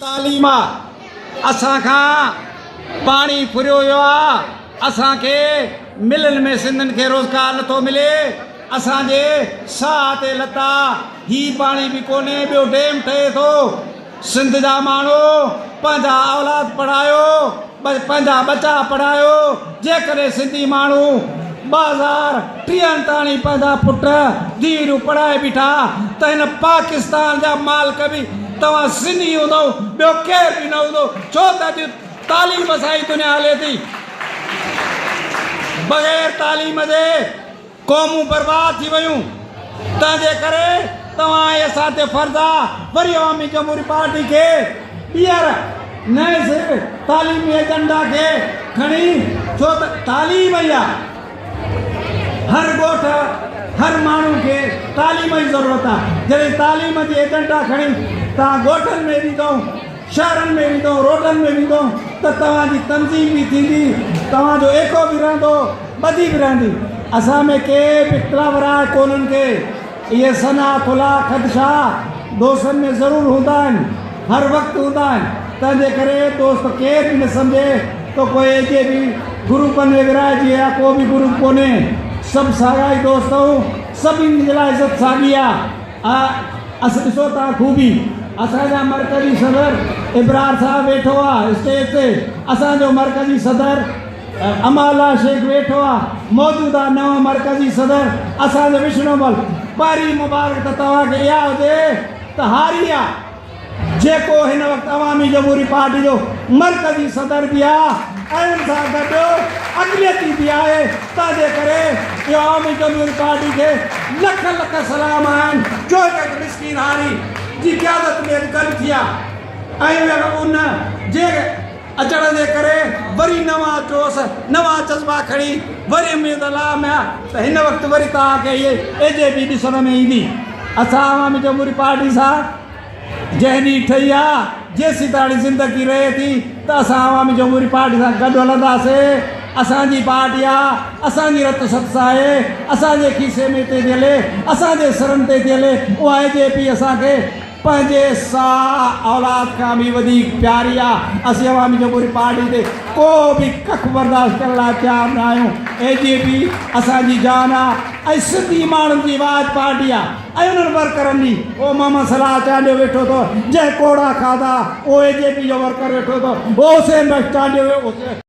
تعليم آ اسان کان پاڻي ڦريو ويو آ اسان کي ملن ۾ سنڌين کي روزگار نٿو ملي اسان جي ساهه تي لتا هي پاڻي به ڪونهي ٻيو ڊيم ٺهي ٿو سنڌ جا ماڻهو پنهنجا اولاد پڙهايو پنهنجا ٻچا پڙهايو جيڪڏهن سنڌي ماڻهو 2030 تاڻي پنهنجا پٽ ڌيئرون پڙهائي بيٺا ته هن پاڪستان جا مالڪ به توهان سنڌي هوندؤ ٻيو ڪير به نه هوندو ڇو ته اڄ تعليم سان ئي دنيا هلي ٿي بغير تعليم جي قومون برباد ٿي ويون تنهنجي ڪري توهان ۽ اسان تي فرض آ وري عوامي جمهوري پارٽي کي ٻيهر نئين سر تعليمي ايجنڊا کي کڻي ڇو ته تعليم ئي آ هر ڳوٺ هر ماڻهو کي تعليم جي ضرورت آ جڏهن تعليم جي ايجنڊا کڻي توهان ڳوٺن ۾ ويندؤ شهرن ۾ ويندؤ روڊن ۾ ويندؤ ته توهان جي تنظيم به ٿيندي توهان جو ايڪو به رهندو ٻڌي به رهندي. اسان ۾ ڪي به اختلاف راء ڪونهن ڪي. اهي سنها ٿلها خدشا دوستن ۾ ضرور هوندا آهن. هر وقت هوندا آهن. تنهن جي ڪري دوست ڪير به نه سمجهي ته ڪو اي جي بي گروپن ۾ ورهائجي ويا ڪو به گروپ ڪونهي. سڀ ساڳا ئي دوست آهيون. سڀني جي لاء عزت ساڳي آهي. اسان ڏسو ٿا خوبي اسان جا مرڪزي صدر ابرار صاحب ويٺو آهي اسٽيج تي اسان جو مرڪزي صدر امان الله شيخ ويٺو آ موجوده نئون مرڪزي صدر اسان جو وشنو مل پهرين مبارڪ ته توهان کي اها هجي ته هاري آ جيڪو هن وقت عوامي جمهوري پارٽي جو مرڪزي صدر به آ ۽ ان سان گڏ اقليتي به آهي تنهن جي ڪري اهو عوامي جمهوري پارٽي کي لک لک سلام آهن جو هڪ هڪ مسڪين هاري جي قيادت ۾ اڄ گڏ ٿيا ۽ ان جي اچڻ جي ڪري وري نوان جوش، نوان جذبا کڻي وري اميد الله ۾ آ ته هن وقت وري توهان کي اهي اي جي پي ڏسڻ ۾ ايندي. اسان عوامي جمهوري پارٽي سان جنهن ڏينهن ٺهي آ، جيسيتاڻي زندگي رهي ٿي ته اسان عوامي جمهوري پارٽي سان گڏ هلنداسين. اسان جي پارٽي آ، اسان جي رت ست آهي، اسان جي کيسي ۾ تي ٿي هلي، اسان جي سرن تي ٿي هلي، اها اي جي پي اسان کي پنهنجي ساهه اولاد کان به وڌيڪ پياري آ، اسين عوامي جمهوري پارٽي تي ڪو به ڪک برداشت ڪرڻ لاء تيار نه آهيون، اي جي پي اسان جي جان آ ۽ سنڌي ماڻهن جي واحد پارٽي آ ۽ انهن ورڪرن جي، او محمد صلاح چانڊيو ويٺو اٿو جنهن ڪوڙا کاڌا، او اي جي پي جو ورڪر ويٺو اٿو، او حسين بخش چانڊيو.